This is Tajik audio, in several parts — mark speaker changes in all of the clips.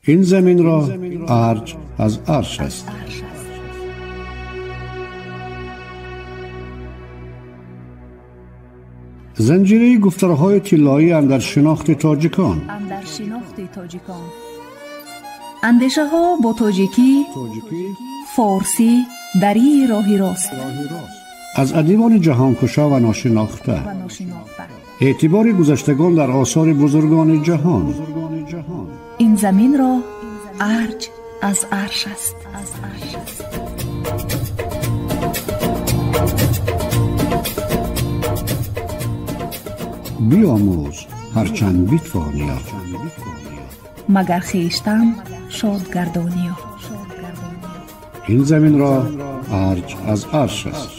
Speaker 1: Ин заминро арҷ аз арш аст. Занҷираи гуфторҳои тиллоӣ андар шинохти тоҷикон.
Speaker 2: Андешаҳо бо тоҷикӣ, форсӣ, дарии роҳи рост.
Speaker 1: Аз адибони ҷаҳонкушо ва ношинохта. Эътибори гузаштагон дар осори бузургони ҷаҳон.
Speaker 2: Ин заминро арҷ аз арш аст.
Speaker 1: Биомӯз ҳарчанд битвониё,
Speaker 2: магар хештан шод гардониё.
Speaker 1: Ин заминро арҷ аз арш аст.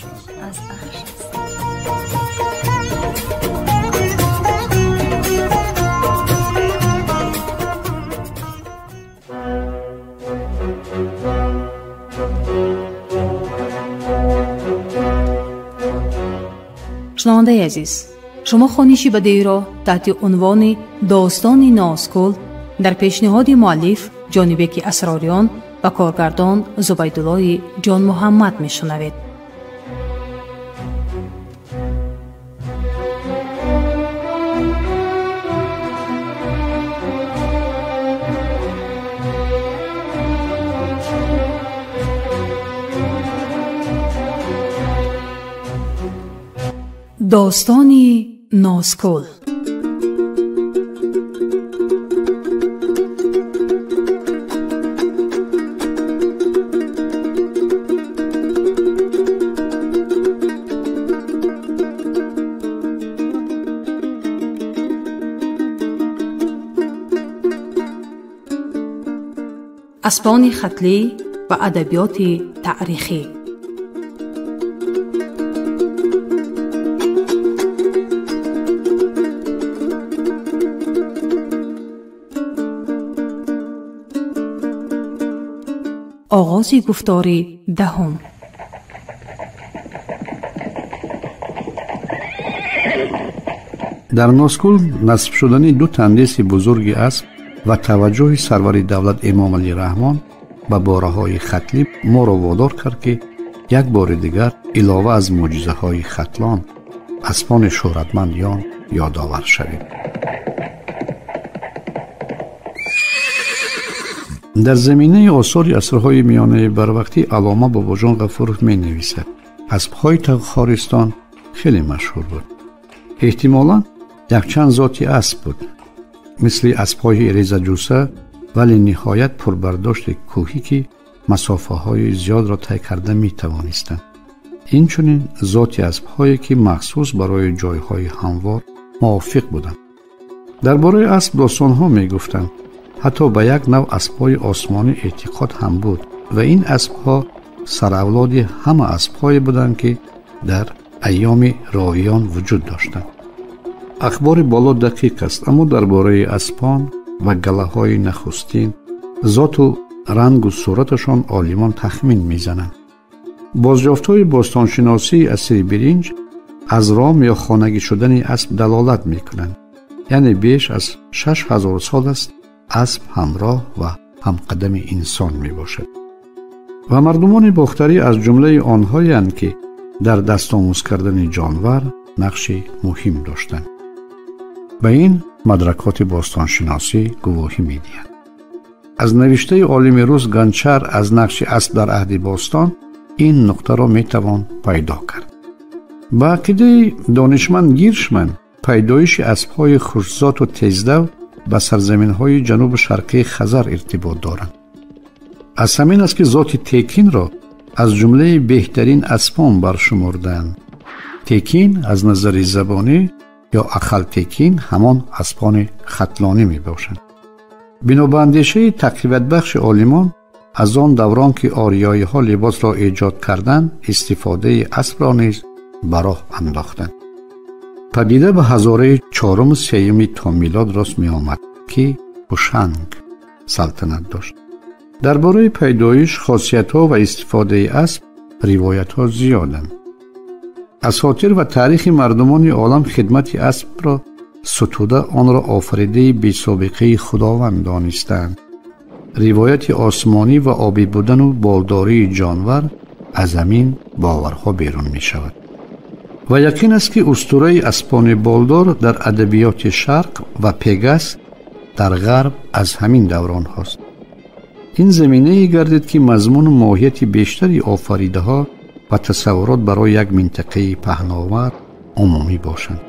Speaker 3: Шунавандаи азиз, шумо хониши бадеиро таҳти унвони «Достони Нозкул» дар пешниҳоди муаллиф Ҷонибеки Асрориён ва коргардон Зубайдуллои Ҷонмуҳаммад мешунавед. Достони Нозкул. Аспони хатлӣ ва адабиёти таърихӣ. Оғози гуфтори даҳум.
Speaker 1: Дар Нозкул насб шудани ду тандеси бузурги асп ва таваҷҷӯҳи сарвари давлат Эмомалӣ Раҳмон ба бораҳои хатлӣ моро водор кард, ки як бори дигар илова аз мӯъҷизаҳои Хатлон аспони шӯҳратманд ён ёдовар шавем. Дар заминаи осори асрҳои миёнаи барвақтӣ Аллома Бобоҷон Ғафуров менависад: аспҳои Тахористон хеле машҳур буд. Эҳтимолан якчанд зоти асп буд, мисли аспҳои резаҷуса, вале ниҳоят пурбардошти кӯҳӣ, ки масофаҳои зиёдро тай карда метавонистанд. Инчунин зоти аспҳое, ки махсус барои ҷойҳои ҳамвор мувофиқ буданд. Дар бораи асп достонҳо мегуфтанд. Ҳатто ба як нав аспҳои осмонӣ эътиқод ҳам буд ва ин аспҳо саравлоди ҳама аспҳое буданд, ки дар айёми ровиён вуҷуд доштанд. Ахбори боло дақиқ аст, аммо дар бораи аспон ва галаҳои нахустин зоту рангу сураташон олимон тахмин мезананд. Бозёфтҳои бостоншиносии асри биринҷ аз ром ё хонагӣ шудани асп далолат мекунанд. Яъне беш аз 6000 сол аст асп ҳамроҳ ва ҳамқадами инсон мебошад. Ва мардумони бохтарӣ аз ҷумлаи онҳоянд, ки дар дастомӯз кардани ҷонвар нақши муҳим доштанд. Ба ин мадракоти бостоншиносӣ гувоҳӣ медиҳанд. Аз навиштаи олими рус Ганчар аз нақши асп дар аҳди бостон ин нуқтаро метавон пайдо кард. Ба ақидаи донишманд Гиршман, пайдоиши аспҳои хушзоту тездав ба сарзаминҳои ҷанубу шарқии Хазар иртибот доранд. Аз ҳамин аст, ки зоти текинро аз ҷумлаи беҳтарин аспон баршумурданд. Текин аз назари забонӣ ё ахалтекин ҳамон аспони хатлонӣ мебошанд. Бино ба андешаи тақвиятбахши олимон, аз он даврон, ки ориёиҳо либосро эҷод карданд, истифодаи аспро низ ба роҳ андохтанд. Падида ба ҳазораи чоруму сеюми то милод рост меомад, ки Ҳушанг салтанат дошт. Дар бораи пайдоиш, хосиятҳо ва истифодаи асп ривоятҳо зиёданд. Асотир ва таърихи мардумони олам хидмати аспро сутуда, онро офаридаи бесобиқаи Худованд донистаанд. Ривояти осмонӣ ва обӣ будану болдории ҷонвар аз ҳамин боварҳо берун мешавад. Ва яқин аст, ки устураи аспони болдор дар адабиёти шарқ ва Пегас дар ғарб аз ҳамин давронҳост. Ин заминае гардид, ки мазмуну моҳияти бештари офаридаҳо ва тасаввурот барои як минтақаи паҳновар умумӣ бошанд.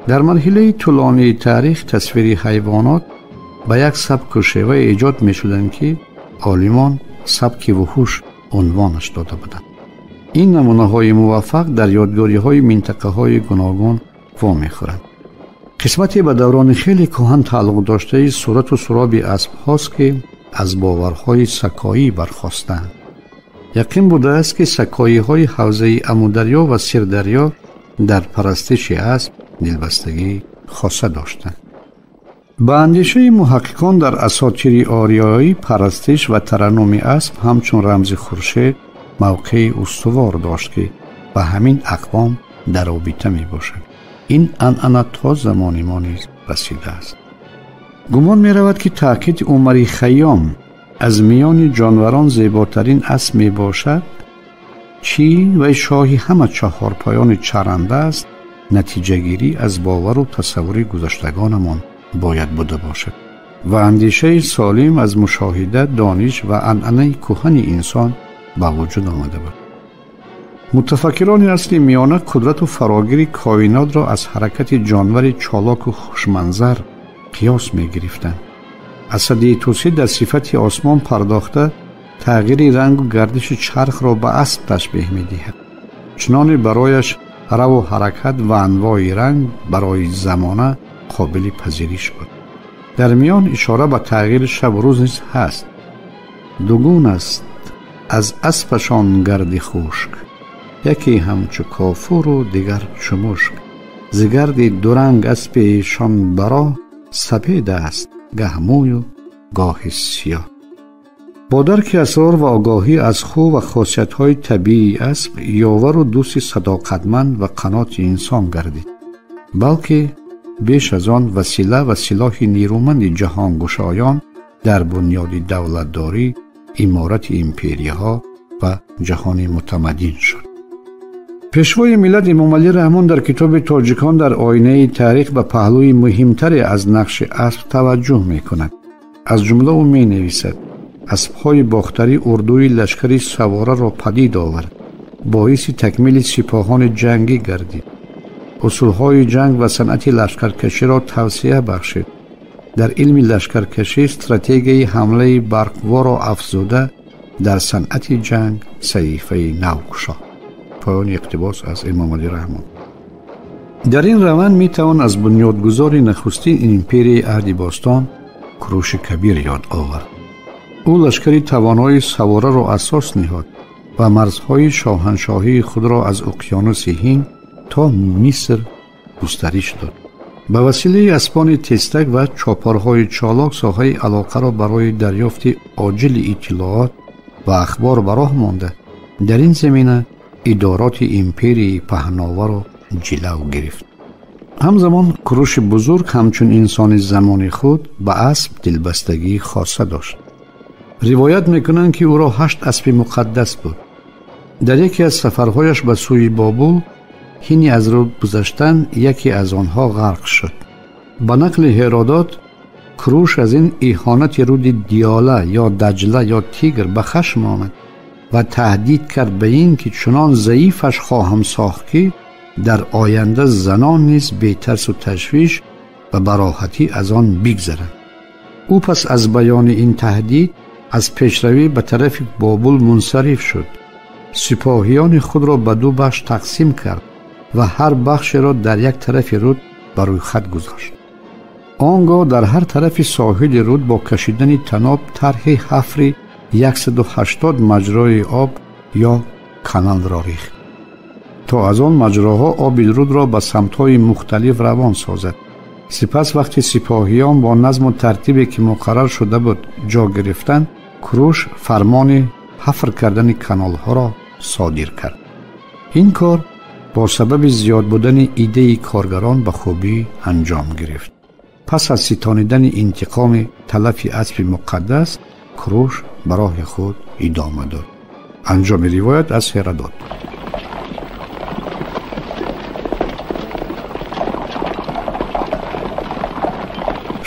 Speaker 1: Дар марҳилаи тӯлонии таърих тасвири ҳайвонот ба як сабку шева эҷод мешуданд, ки олимон сабки вуҳуш унвонаш дода буданд. Ин намунаҳои муваффақ дар ёдгориҳои минтақаҳои гуногун вомехӯранд. Қисмате ба даврони хеле кӯҳан тааллуқ доштаи сурату суроби аспҳост, ки аз боварҳои сакоӣ бархостаанд. Яқин будааст, ки сакоиҳои ҳавзаи Амударё ва Сирдарё дар парастиши асп дилбастагӣ хоса доштанд. Ба андешаи муҳаққиқон дар асотири ориёӣ парастиш ва тараннуми асп ҳамчун рамзи хуршед мавқеи устувор дошт, ки ба ҳамин ақвом дар робита мебошад. Ин анъана то замони мо низ расидааст. Гумон меравад, ки таъкиди Умари Хайём аз миёни ҷонварон зеботарин асп мебошад, чӣ вай шоҳи ҳама чаҳорпоёни чаранда аст, натиҷагирӣ аз бовару тасаввури гузаштагонамон бояд буда бошад ва андешаи солим аз мушоҳида, дониш ва анъанаи кӯҳани инсон ба вуҷуд омада буд. Мутафаккирони асли миёна қудрату фарогири коинотро аз ҳаракати ҷонвари чолоку хушманзар қиёс мегирифтанд. Асади Тӯсӣ дар сифати осмон пардохта тағйири рангу гардиши чархро ба асп ташбеҳ медиҳад. Чуноне барояш раву ҳаракат ва анвои ранг барои замона қобили пазириш буд. Дар миён ишора ба тағйири шабу рӯз низ ҳаст. Дугун аст аз аспашон гарди хушк, яке ҳамчу кофуру дигар чу мушк. Зи гарди дуранг аспи эшон бароҳ, сапед аст гаҳ мӯю гоҳи сиёҳ. Бо дарки асрор ва огоҳӣ аз хӯ ва хосиятҳои табиии асп ёвару дӯсти садоқатманд ва қаноти инсон гардид, балки беш аз он васила ва силоҳи нерӯманди ҷаҳонгушоён дар бунёди давлатдорӣ, иморати империяҳо ва ҷаҳони мутамаддин шуд. Пешвои миллат Эмомалӣ Раҳмон дар китоби «Тоҷикон дар оинаи таърих» ба паҳлӯи муҳимтаре аз нақши асп таваҷҷӯҳ мекунад. Аз ҷумла ӯ менависад: аспҳои бохтарӣ урдуи лашкари савораро падид овард, боиси такмили сипоҳони ҷангӣ гардид, усулҳои ҷанг ва санъати лашкаркаширо тавсия бахшид, дар илми лашкаркашӣ стратегияи ҳамлаи барқворо афзуда, дар санъати ҷанг саҳифаи нав кушод. Поёни иқтибос аз Эмомалӣ Раҳмон. Дар ин раванд метавон аз бунёдгузори нахустин империяи аҳди бостон Куруши Кабир ёд овард. Ӯ лашкари тавонои савораро асос ниҳод ва марзҳои шоҳаншоҳии худро аз уқёнуси Ҳинд то Миср густариш дод. Ба василаи аспони тезтак ва чопорҳои чолок соҳаи алоқаро барои дарёфти оҷили иттилоот ва ахбор ба роҳ монда, дар ин замина идороти империяи паҳноваро ҷилав гирифт. Ҳамзамон Куруши бузург ҳамчун инсони замони худ ба асп дилбастагии хоса дошт. Ривоят мекунанд, ки ӯро 8 аспи муқаддас буд. Дар яке аз сафарҳояш ба сӯи Бобул ҳини аз рӯд гузаштан яке аз онҳо ғарқ шуд. Ба нақли Ҳеродот, Куруш аз ин иҳонати руди Диёла ё Даҷла ё Тигр ба хашм омад ва таҳдид кард ба ин ки чунон заифаш хоҳам сохт, ки дар оянда занон низ бетарсу ташвиш ва ба роҳатӣ аз он бигзаранд. Ӯ пас аз баёни ин таҳдид аз пешравӣ ба тарафи Бобул мунсариф шуд. Сипоҳиёни худро ба ду бахш тақсим кард ва ҳар бахшеро дар як тарафи руд ба рӯйхат гузошт. Он гоҳ дар ҳар тарафи соҳили руд бо кашидани таноб тарҳи ҳафри 180 маҷрои об ё каналро рехт, то аз он маҷроҳо оби рудро ба самтҳои мухталиф равон созад. Сипас вақти сипоҳиён бо назму тартибе ки муқаррар шуда буд ҷо гирифтанд, Куруш фармони ҳафр кардани каналҳоро содир кард. Ин кор бо сабаби зиёд будани идеи коргарон ба хубӣ анҷом гирифт. Пас аз ситонидани интиқоми талафи аспи муқаддас, Куруш ба роҳи худ идома дод. Анҷоми ривоят аз Ҳеродот.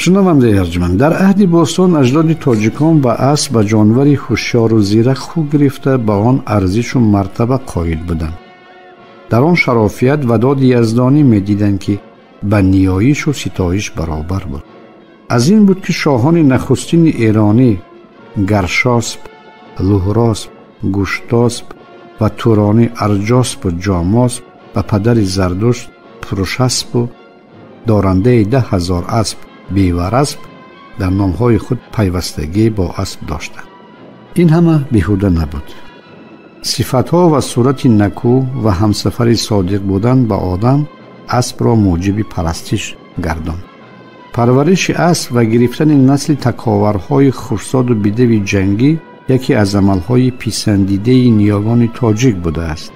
Speaker 1: Шунавандаи арҷманд, дар аҳди бостон аҷдоди тоҷикон ба асп ва ҷонвари ҳушёру зирак хӯ гирифта ба он арзишу мартаба қоил буданд. Дар он шарофият ва доди яздонӣ медиданд, ки ба ниёишу ситоиш баробар буд. Аз ин буд, ки шоҳони нахустини эронӣ Гаршосп, Луҳросп, Гуштосп ва туронӣ Арҷоспу Ҷомосп ва падари Зардушт Пурушаспу дорандаи 10,000 асп Беварасп дар номҳои худ пайвастагӣ бо асп доштанд. Ин ҳама беҳуда набуд. Сифатҳо ва сурати накӯ ва ҳамсафари содиқ будан ба одам аспро муҷиби парастиш гардонд. Парвариши асп ва гирифтани насли таковарҳои хушзоду бидави ҷангӣ яке аз амалҳои писандидаи ниёгони тоҷик будааст.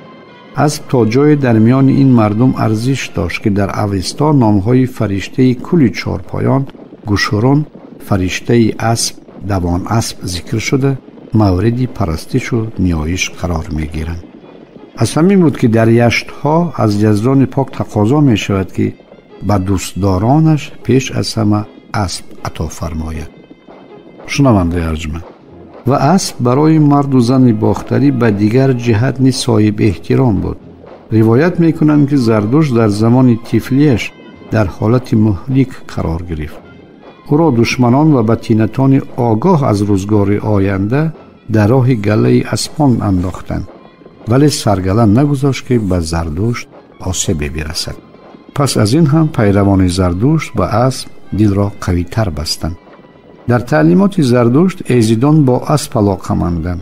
Speaker 1: Асп то ҷое дар миёни ин мардум арзиш дошт, ки дар Авесто номҳои фариштаи кулли чорпоён Гушурун, фариштаи асп, давон асп зикр шуда мавриди парастишу ниёиш қарор мегиранд. Аз ҳамин буд, ки дар яштҳо аз яздони пок тақозо мешавад, ки ба дӯстдоронаш пеш аз ҳама асп ато фармояд. Шунавандаи арҷманд, ва асп барои марду зани бохтарӣ ба дигар ҷиҳат низ соҳиб эҳтиром буд. Ривоят мекунанд, ки Зардушт дар замони тифлияш дар ҳолати муҳлик қарор гирифт. Ӯро душманон ва батинатони огоҳ аз рӯзгори оянда дар роҳи галаи аспон андохтанд, вале саргала нагузошт, ки ба Зардушт осебе бирасад. Пас аз ин ҳам пайравони Зардушт ба асп дилро қавитар бастанд. Дар таълимоти Зардушт эзидон бо асп алоқаманданд.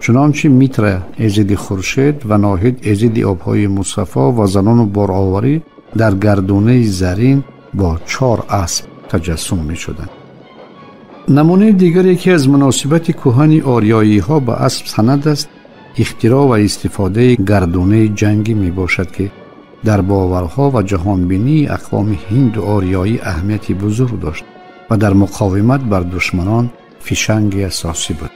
Speaker 1: Чунончи Митра эзиди хуршед ва Ноҳид эзиди обҳои мусаффо ва занону бороварӣ дар гардунаи зарин бо 4 асп таҷассум мешуданд. Намунаи дигаре, ки аз муносибати кӯҳани ориёиҳо ба асп санад аст, ихтироъ ва истифодаи гардунаи ҷангӣ мебошад, ки дар боварҳо ва ҷаҳонбинии ақвоми ҳинду ориёӣ аҳамияти бузург дошт ва дар муқовимат бар душманон фишанги асосӣ буд.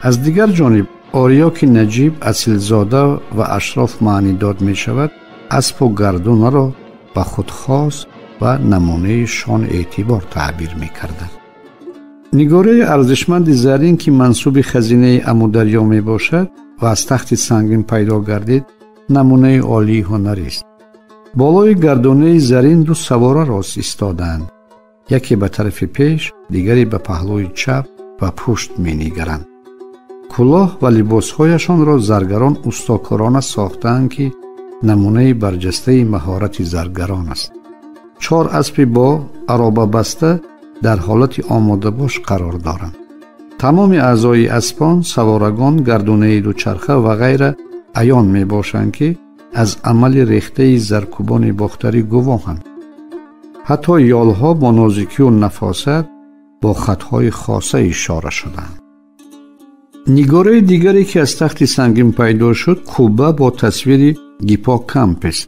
Speaker 1: Аз дигар ҷониб, ориё, ки наҷиб, асилзода ва ашроф маънидод мешавад, аспу гардунаро ба худ хос ва намунаи шон эътибор таъбир мекарданд. Нигораи арзишманди зарин, ки мансуби хазинаи Амударё мебошад ва аз тахти сангин пайдо гардид, намунаи олии ҳунарист. Болои гардунаи зарин ду савора рост истодаанд. Яке ба тарафи пеш, дигаре ба паҳлӯи чап ва пушт менигаранд. Кулоҳ ва либосҳояшонро заргарон устокорона сохтаанд, ки намунаи барҷастаи маҳорати заргарон аст. 4 аспи бо аробабаста дар ҳолати омодабош қарор доранд. Тамоми аъзои аспон, саворагон, гардунаи дучарха ва ғайра аён мебошанд, ки аз амали рехтаи заркӯбони бохтарӣ гувоҳанд. Ҳатто ёлҳо бо нозикию нафосат бо хатҳои хоса ишора шудаанд. Нигораи дигаре, ки аз тахти сангин пайдо шуд, қубба бо тасвири Гиппокампес,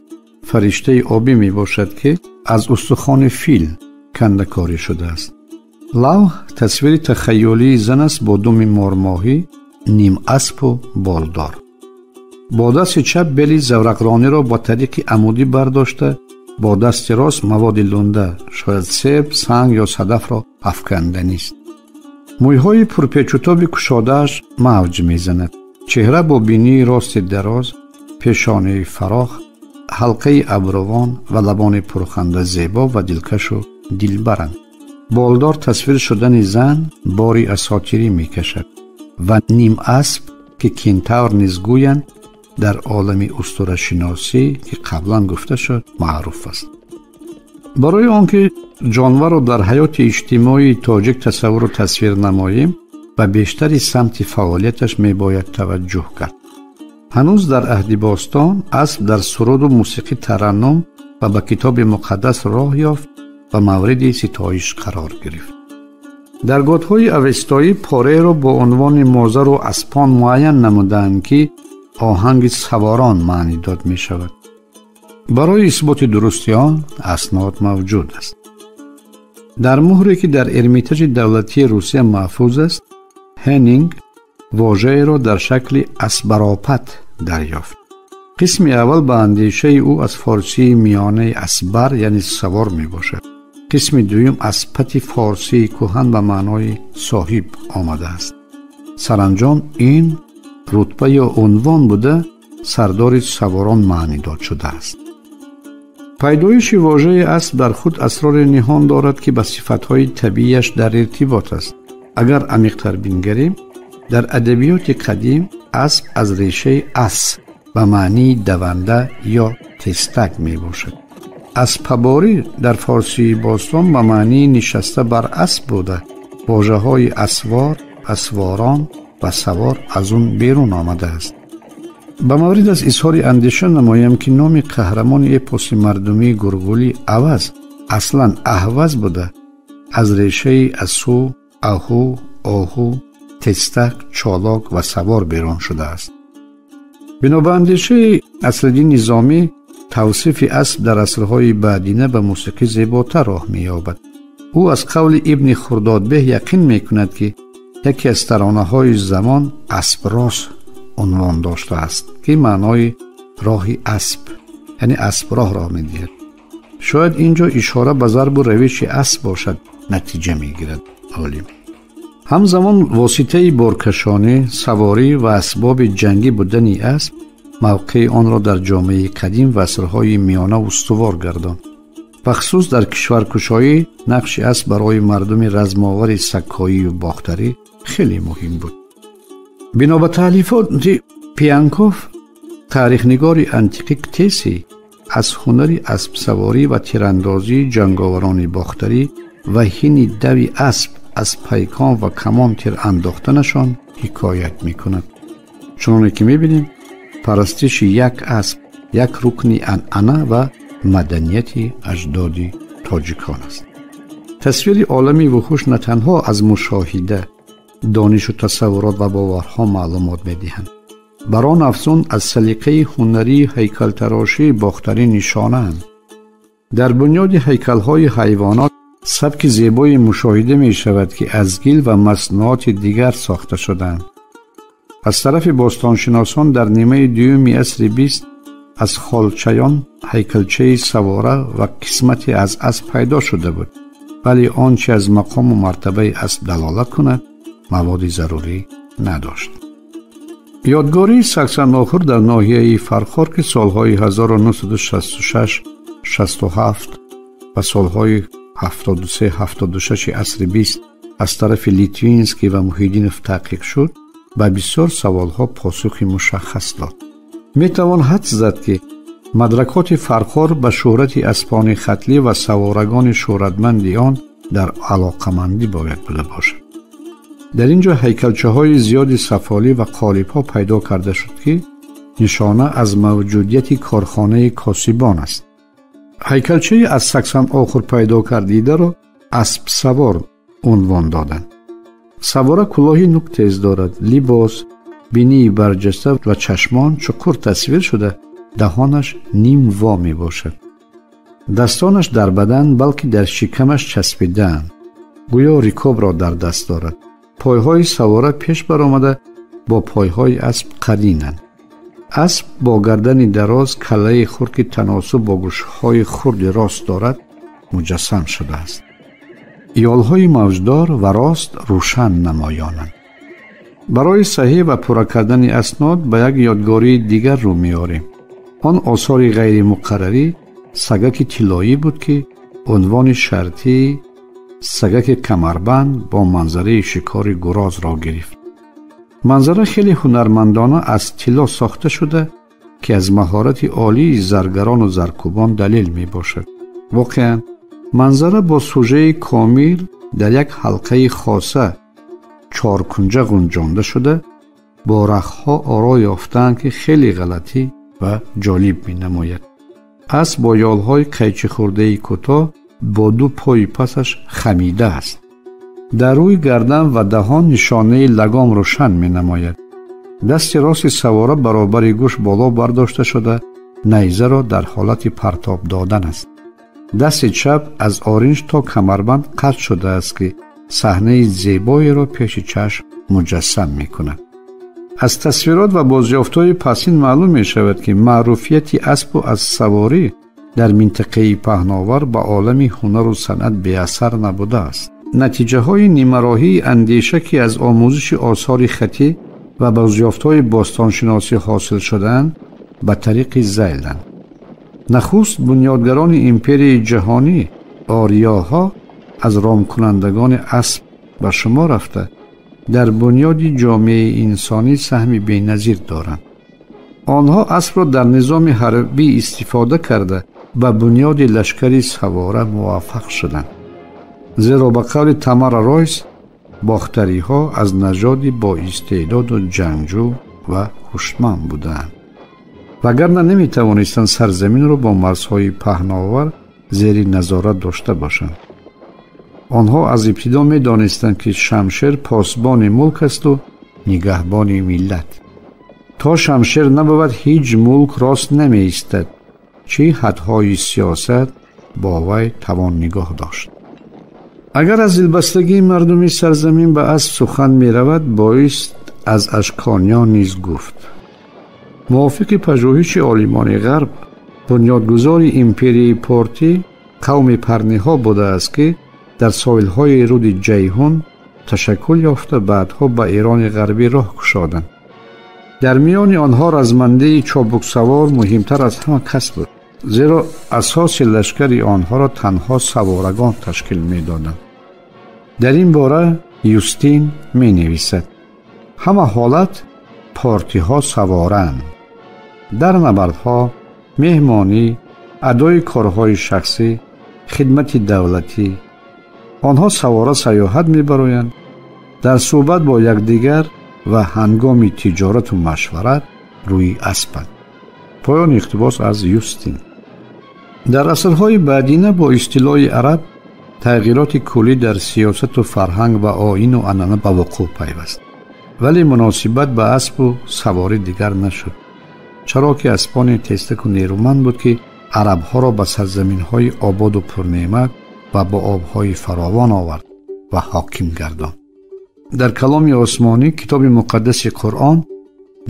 Speaker 1: фариштаи обӣ мебошад, ки аз устухони фил кандакорӣ шудааст. Лавҳ тасвири тахайюлии зан аст бо думи мормоҳӣ, ним аспу болдор. Бо дасти чап бели заврақрониро ба тариқи амудӣ бардошта, бо дасти рост маводи лунда, шояд себ, санг ё садафро афканданист. Мӯйҳои пурпечутоби кушодааш мавҷ мезанад. Чеҳра бо бинии рости дароз, пешонаи фарох, ҳалқаи абрувон ва лабони пурханда зебо ва дилкашу дилбаранд. Болдор тасвир шудани зан бори асотирӣ мекашад ва ним асп, ки кентавр низ гӯянд, дар олами устурашиносӣ, ки қаблан гуфта шуд, маъруф аст. Барои он ки ҷонварро дар ҳаёти иҷтимоии тоҷик тасаввуру тасвир намоем, ба бештари самти фаъолияташ мебояд таваҷҷӯҳ кард. Ҳанӯз дар аҳди бостон асп дар суруду мусиқӣ тараннум ва ба китоби муқаддас роҳ ёфт ва мавриди ситоиш қарор гирифт. Дар готҳои авестоӣ пореро бо унвони мозару аспон муайян намудаанд, ки оҳанги саворон маънидод мешавад. Барои исботи дурусти он аснод мавҷуд аст. Дар муҳре ки дар Эрмитажи давлатии Русия маҳфуз аст, Ҳеннинг вожаеро дар шакли асбаропат дарёфт. Қисми аввал ба андешаи ӯ аз форсии миёнаи асбар, яъне савор мебошад. Қисми дуюм аз пати форсии кӯҳан ба маънои соҳиб омадааст. Саранҷом ин рутба ё унвон буда сардори саворон маънӣ дод шудааст. Пайдоиши вожаи асп дар худ асрори ниҳон дорад, ки ба сифатҳои табиияш дар иртибот аст. Агар амиқтар бингарем, дар адабиёти қадим асп аз решаи ас ба маънии даванда ё тезтак мебошад. Аспаборӣ дар форсии бостон ба маънии нишаста бар асп буда, вожаҳои асвор, асворон ва савор аз он берун омадааст. Ба маврид аз изҳори андеша намоям, ки номи қаҳрамони эпоси мардумии гурғулӣ Аваз аслан аҳваз буда, аз решаи асу, аҳу, оҳу, тезтак, чолок ва савор берун шудааст. Бино ба андешаи Аслиддин Низомӣ, тавсифи асп дар асрҳои баъдина ба мусиқӣ зеботар роҳ меёбад. Ӯ аз қавли Ибни Хурдодбеҳ яқин мекунад, ки яке аз таронаҳои замон аспрос унвон доштааст, ки маънои роҳи асп, яъне аспроҳро медиҳад. Шояд ин ҷо ишора ба зарбу равиши асп бошад, натиҷа мегирад олим. Ҳамзамон воситаи боркашонӣ, саворӣ ва асбоби ҷангӣ будани асп мавқеи онро дар ҷомеаи қадим ва асрҳои миёна устувор гардонд. Бахусус дар кишваркушоӣ нақши асп барои мардуми размовари саккоию бохтарӣ хеле муҳим буд. Бино ба таълифоти Пиянков, таърихнигори антиқӣ Ктеси аз ҳунари аспсаворӣ ва тирандозии ҷанговарони бохтарӣ ва ҳини дави асп аз пайкон ва камон тир андохтанашон ҳикоят мекунад. Чуноне ки мебинем, парастиши як асп як рукни анъана ва маданияти аҷдоди тоҷикон аст. Тасвири олами вуҳуш на танҳо аз мушоҳида, донишу тасаввурот ва боварҳо маълумот медиҳанд, бар он афзун аз салиқаи ҳунарии ҳайкалтарошии бохтарӣ нишонаанд. Дар бунёди ҳайкалҳои ҳайвонот сабки зебое мушоҳида мешавад, ки аз гил ва маснуоти дигар сохта шудаанд. Аз тарафи бостоншиносон дар нимаи дуюми асри бист аз холчаён ҳайкалчаи савора ва қисмате аз асп пайдо шуда буд, вале он чи аз мақому мартабаи асп далолат кунад маводи зарурӣ надошт. Ёдгории Саксанохур дар ноҳияи Фархор, ки солҳои 1966, 67 ва солҳои 73, 76 асри бист аз тарафи Литвинский ва Муҳиддинов таҳқиқ шуд, ба бисёр саволҳо посухи мушаххас дод. Метавон ҳадс зад, ки мадракоти Фархор ба шӯҳрати аспони хатлӣ ва саворагони шӯҳратманди он дар алоқамандӣ бояд буда бошад. Дар ин ҷо ҳайкалчаҳои зиёди сафолӣ ва қолибҳо пайдо карда шуд, ки нишона аз мавҷудияти корхонаи косибон аст. Ҳайкалчаи аз Саксанохур пайдо кардидаро аспсавор унвон доданд. Савора кулоҳи нуктез дорад, либос, бинии барҷаста ва чашмон чуқур тасвир шуда, даҳонаш ним во мебошад. Дастонаш дар бадан, балки дар шикамаш часпидаанд, гӯё рикобро дар даст дорад. Пойҳои савора пеш баромада бо пойҳои асп қаринанд. Асп бо гардани дароз, каллаи хурд, ки таносуб бо гӯшҳои хурди рост дорад, муҷассам шудааст. Ёлҳои мавҷдор ва рост рӯшан намоёнанд. Барои саҳеҳ ва пурра кардани аснод ба як ёдгории дигар рӯ меорем. Он осори ғайримуқаррарӣ сагаки тиллоӣ буд, ки унвони шартии сагаки камарбанд бо манзараи шикори гурозро гирифт. Манзара хеле ҳунармандона аз тилло сохта шуда, ки аз маҳорати олии заргарону заркӯбон далел мебошад. Воқеан манзара бо сужаи комил дар як ҳалқаи хоса чоркунҷа ғунҷонда шуда, бо рахҳо оро ёфтаанд, ки хеле ғалатӣ ва ҷолиб менамояд. Асп бо ёлҳои қайчихӯрдаи кӯтоҳ бо ду пои пасаш хамида аст. Дар рӯи гардан ва даҳон нишонаи лагом рӯшан менамояд. Дасти рости савора баробари гӯш боло бардошта шуда, найзаро дар ҳолати партоб додан аст. Дасти чап аз оринҷ то камарбанд қатъ шудааст, ки саҳнаи зебоеро пеши чашм муҷассам мекунад. Аз тасвирот ва бозёфтҳои пасин маълум мешавад, ки маъруфияти аспу аспсаворӣ дар минтақаи паҳновар ба олами ҳунару санъат беасар набудааст. Натиҷаҳои нимароҳии андеша, ки аз омӯзиши осори хатӣ ва бозёфтҳои бостоншиносӣ ҳосил шудаанд, ба тариқи зайланд. Нахуст бунёдгарони империяи ҷаҳонӣ ориёҳо аз ромкунандагони асп ба шумо рафта дар бунёди ҷомеаи инсонӣ саҳми беназир доранд. Онҳо аспро дар низоми ҳарбӣ истифода карда ба бунёди лашкари савора муваффақ шуданд. Зеро ба қавли Тамара Ройс, бохтариҳо аз нажоди боистеъдоду ҷангҷӯ ва ҳушманд буданд, вагарна наметавонистанд сарзаминро бо марзҳои паҳновар зери назорат дошта бошанд. Онҳо аз ибтидо медонистанд, ки шамшер посбони мулк асту нигаҳбони миллат. То шамшер набовад, ҳеҷ мулк рост намеистад, чӣ ҳадҳои сиёсат бо вай тавон нигоҳ дошт. Агар аз дилбастагии мардуми сарзамин ба асп сухан меравад, боист аз ашкониён низ гуфт. Мувофиқи пажӯҳиши олимони ғарб, бунёдгузори империяи Портӣ қавми парниҳо будааст, ки дар соҳилҳои руди Ҷайҳун ташаккул ёфта баъдҳо ба Эрони ғарбӣ роҳ кушоданд. Дар миёни онҳо размандаи чобуксавор муҳимтар аз ҳама кас буд, зеро асоси лашкари онҳоро танҳо саворагон ташкил медоданд. Дар ин бора Юстин менависад: ҳама ҳолат портиҳо саворанд. Дар набардҳо, меҳмонӣ, адои корҳои шахсӣ, хидмати давлатӣ онҳо савора саёҳат мебароянд. Дар суҳбат бо якдигар ва ҳангоми тиҷорату машварат рӯи аспанд. Поёни иқтибос аз Юстин. Дар асрҳои баъдина бо истилои араб тағйироти куллӣ дар сиёсату фарҳанг ва оину анъана ба вуқӯъ пайваст, вале муносибат ба аспу саворӣ дигар нашуд, чаро ки аспони тезтаку нерӯманд буд, ки арабҳоро ба сарзаминҳои ободу пурнеъмат ва бо обҳои фаровон овард ва ҳоким гардонд. Дар каломи осмонӣ, китоби муқаддаси Қуръон,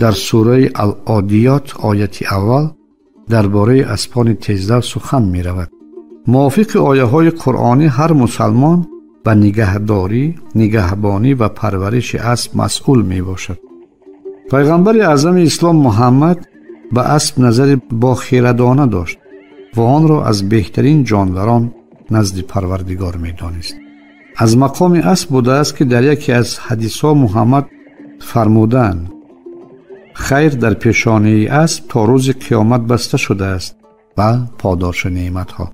Speaker 1: дар сураи Ал-Одиёт ояти аввал дар бораи аспони тездав сухан меравад. Мувофиқи ояҳои қуръонӣ ҳар мусалмон ба нигаҳдорӣ, нигаҳбонӣ ва парвариши асп масъул мебошад. Пайғамбари аъзами ислом Муҳаммад ба асп назари бохирадона дошт ва онро аз беҳтарин ҷонварон назди Парвардигор медонист. Аз мақоми асп будааст, ки дар яке аз ҳадисҳо Муҳаммад фармуданд: хайр дар пешонаи асп то рӯзи қиёмат баста шудааст ва подоши неъматҳо.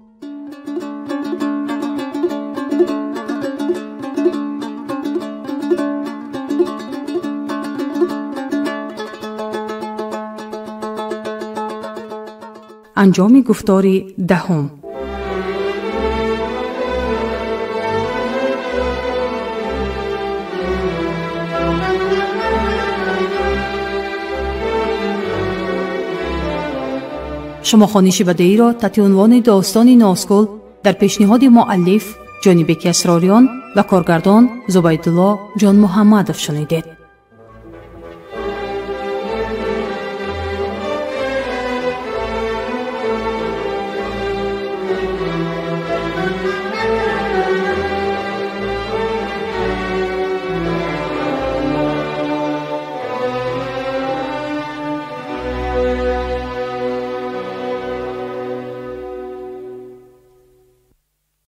Speaker 3: Анҷоми гуфтори даҳум. Шумо хониши бадеиро таҳти унвони достони Носкул дар пешниҳоди муаллиф Ҷонибеки Асрориён ва коргардон Зубайдулло Ҷонмуҳаммадов шунидед.